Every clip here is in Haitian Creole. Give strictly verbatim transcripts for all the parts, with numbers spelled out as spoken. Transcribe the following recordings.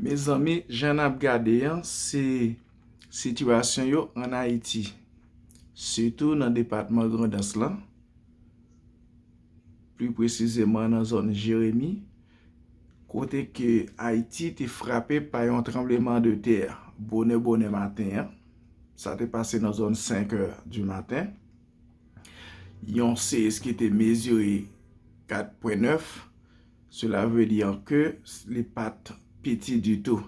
Mezanmi, jan n ap gade an, se sitiyasyon yo ann Ayiti, sitou nan depatman Grandans lan, pli presizeman nan zòn Jeremi, kote ke Ayiti te frape pa yon tranblemanntè bonè bonè maten an. Sa te pase nan zòn senk è di maten. Yon seyis ki te mezire kat pwen nèf, cela veut dire ke li pa t piti ditou.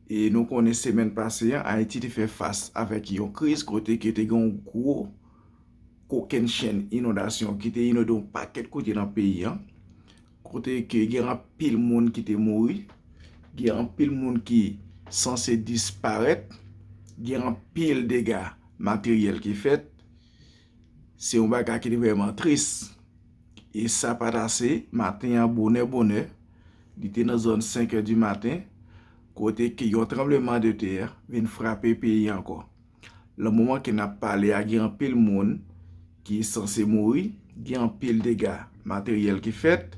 E nou konnen semèn pase an, Ayiti te fè fas avèk yon kriz kote ke te gen yon gwo kokennchenn inondasyon ki te inonde yon pakèt kote nan peyi an, kote ke gen anpil moun ki te mouri, gen anpil moun ki sanse disparèt, gen anpil dega materyèl ki fèt. Se yon bagay ki te vrèman tris. E sa pa t ase, maten an bonè bonè, li te nan zòn senk è di maten, kote ke yon tranblemanntè vin frape peyi ankò. Nan moman ke n ap pale a, gen anpil moun ki sanse mouri, gen anpil dega materyèl ki fèt,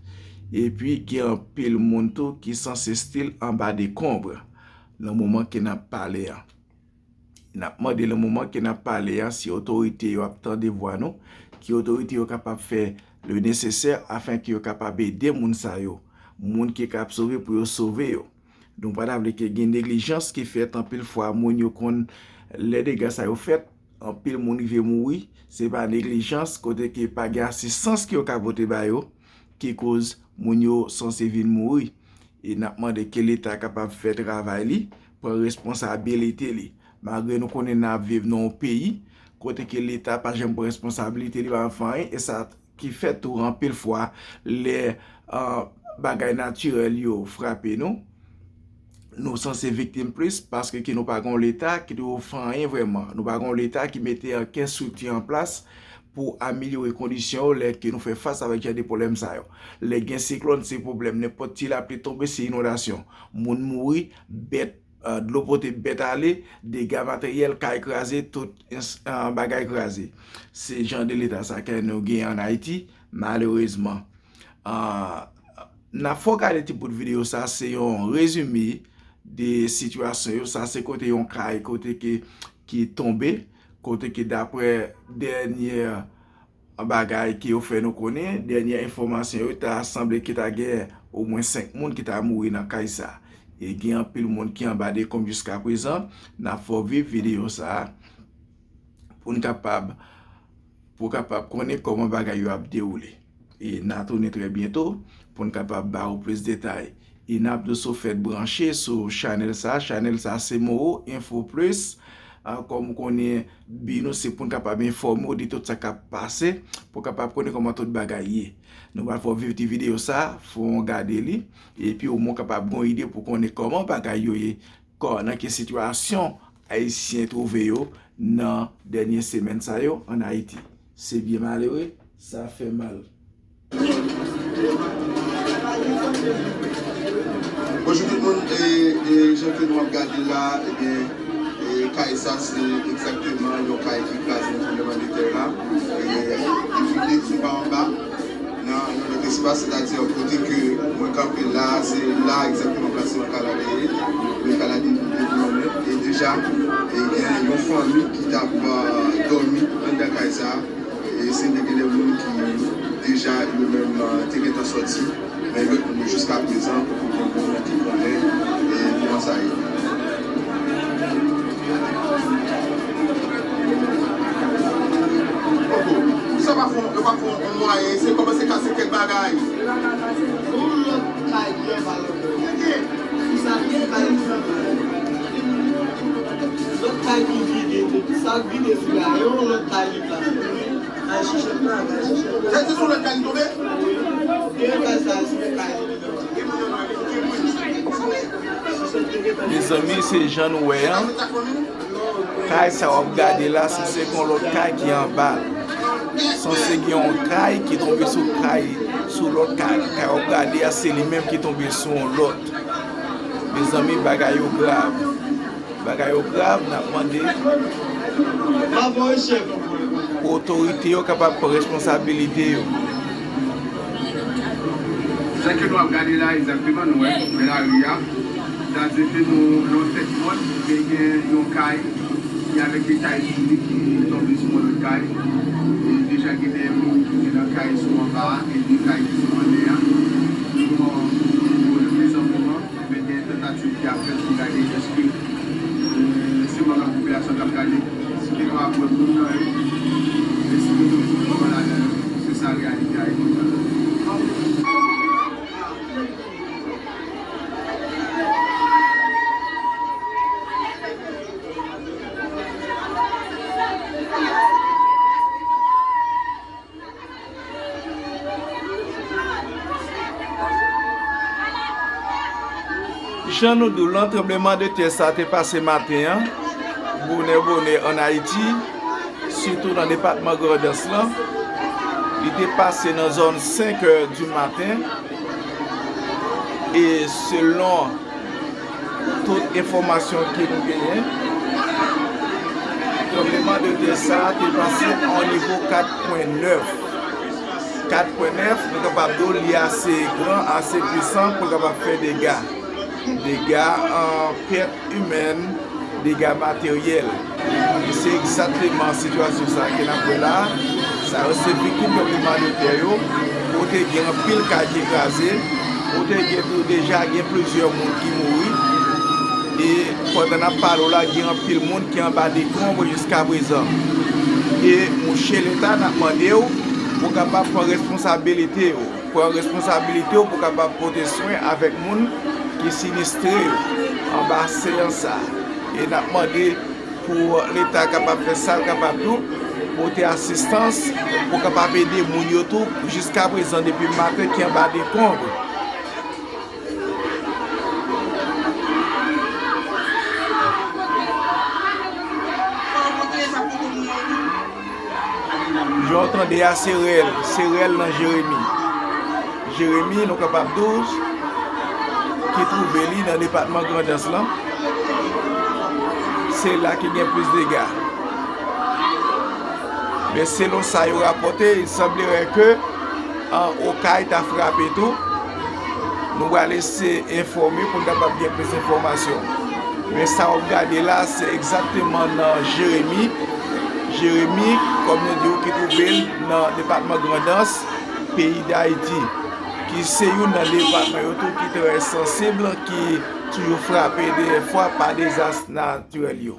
epi gen anpil moun tou ki sanse still anba dekonb nan moman ke n ap pale a. N ap mande nan moman ke n ap pale a, si otorite yo ap tande vwa nou, ke otorite yo kapab fè le nesesè afen ke yo kapab ede moun sa yo, moun ki ka ap sove pou yo sove yo. Nou pa ta vle ke gen neglijans ki fèt, anpil fwa moun yo konn, lè dega sa yo fèt, anpil moun rive mouri, se pa neglijans, kote ke pa gen asistans ke yo ka pote ba yo, ki koz moun yo sanse vin mouri. E n ap mande ke Leta kapab fè travay li, pran responsabilite li. Malgre nou konnen n ap viv nan yon peyi kote ke Leta pa janm pran responsabilite li, pa janm fè anyen, e sa ki fèt tou anpil fwa lè, ah, bagay natirèl yo frape nou, nou sanse viktim plis paske ke nou pa gen yon Leta ki dwe fè anyen vrèman. Nou pa gen yon Leta ki mete okenn estrikti an plas pou amelyore kondisyon yo lè ke nou fè fas avèk jan de pwoblèm sa yo. Lè gen siklòn, se pwoblèm. Nenpòt ti lapli tonbe, se inondasyon. Moun mouri, bèt, ah, dlo pote bèt ale, dega materyèl, kay kraze, tout ins-, ah, bagay kraze. Se jan de Leta sa ke nou gen ann Ayiti, malerezman. Ah, n ap fè w gade ti bout videyo sa, se yon rezime de sitiyasyon yo. Sa se kote yon kay, kote ke, ki tonbe, kote ke daprè dènyè bagay ke yo fè nou konnen, dènyè enfòmasyon yo, ta sanble ke ta gen omwen senk moun ki ta mouri nan kay sa. E gen anpil moun ki anba dekonb jiska prezan. N ap fè w viv videyo sa pou n kapab, pou w kapab konnen kòman bagay yo ap dewoule. E n a tounen trè byento pou n kapab ba ou plis detay. E n ap di w si w fèk branche sou chanèl sa. Chanèl sa se Moro Info Plus. Ah, kòm ou konnen, bi nou se pou n kapab enfòme w de tout sa k ap pase, pou w kapab konnen kòman tout bagay ye. Nou pral fè w viv ti videyo sa, fè w gade li, epi omwen w kapab gen yon ide pou konnen kòman bagay yo ye, kò, nan ki sitiyasyon Ayisyen twouve yo nan dènye semèn sa yo ann Ayiti. Se byen malere, sa fè mal. Bonjou tout moun, e, e, jan ke nou ap gade la, ebyen, e, kay sa se egzakteman yon kay ki kraze nan tranblemanntè la. E, li vide sou pa anba. Nan yon lòt espas, sètadi kote ke mwen kanpe la, se la egzakteman plas mwen ka lage, mwen ka lage de mwen menm. E deja, e gen yon fanmi ki t ap, ah, dòmi anndan kay sa. E se de gen de moun ki deja yo menm, ah, te gentan sòti. Men lòt moun yo jiska prezan poko gen moun ki konnen, e, kòman sa ye. Poko. Sa pa fon, yo pa fon yon mwayen, se kòmanse kase kèk bagay. Yon lòt kay ki anba lòt. Sa vide kay ki anba lòt. Lòt kay ki vide, sa vide sou la, yon lòt kay ki la. Kay chèchè la, kay chèchè la. Sa se sou lòt kay li tonbe? Gen kay sa, sou kay. Mezanmi, se jan nou wè an. Kay sa w ap gade la, se, se yon lòt kay ki anba l. Sanse gen yon kay ki tonbe sou kay, sou lòt kay. Kay w ap gade a, se li menm ki tonbe sou yon lòt. Mezanmi, bagay yo grav. Bagay yo grav, n ap mande pou otorite yo kapab pran responsabilite yo. Jan ke nou ap gade la, egzakteman, nou wè, men lari a, Sa se te nou yon tèt mòn, men gen yon kay ki avèk de kay sou li ki tonbe sou yon lòt kay. E deja gen de moun ki te nan kay sou anba a, e de kay ki sou anlè a. Nou pran pou le prezan moman, men gen tantativ ki ap fèt pou gade èske, e, se manm nan popilasyon k ap gade, si te kapab wè moun nan yo, e si gen moun ki pran ladan yo, se sa reyalite a ye kounye a la. Jan nou di w lan, tranblemanntè sa a te pase maten an, bonè bonè ann Ayiti, sitou nan depatman Grandans lan. Li te pase nan zòn senk è di maten, e selon tout enfòmasyon ke nou genyen, tranblemanntè sa a te pase a yon nivo kat pwen nèf. Kat pwen nèf, nou kapab di w li ase gran, ase pwisan pou l kapab fè dega. Dega an pèt imèn, dega materyèl. E se egzakteman sitiyasyon sa a ke n ap wè la a. Sa yo se viktim tranblemanntè yo, kote gen anpil kay ki kraze, kote gen tou deja gen plizyè moun ki mouri. E pandan n ap pale w la, gen anpil moun ki anba dekonb jiskaprezan. E mouche Leta, n ap mande w pou w kapab pran responsabilite w. Pran responsabilite w pou w kapab pote swen avèk moun ki sinistre yo anba seyans sa a. E n ap mande pou Leta kapab fè sa l kapab tou, pote asistans pou kapab ede moun yo tou, jiskaprezan depi maten ki anba dekonb. Jan w tande a, se rèl, se rèl nan Jeremi. Jeremi, nou kapab di w, ki twouve li nan depatman Grandans lan, se la ki gen plis dega. Men selon sa yo rapòte, il semblerait que, an, Okay ta frape tou. Nou pral eseye enfòme pou n kapab gen plis enfòmasyon. Men sa w ap gade la, se egzakteman nan Jeremi. Jeremi, kòm nou di w, ki twouve l nan depatman Grandans, peyi Dayiti, ki se youn nan depatman yo tou ki trè sansib, ki toujou frape dèfwa pa dezas natirèl yo.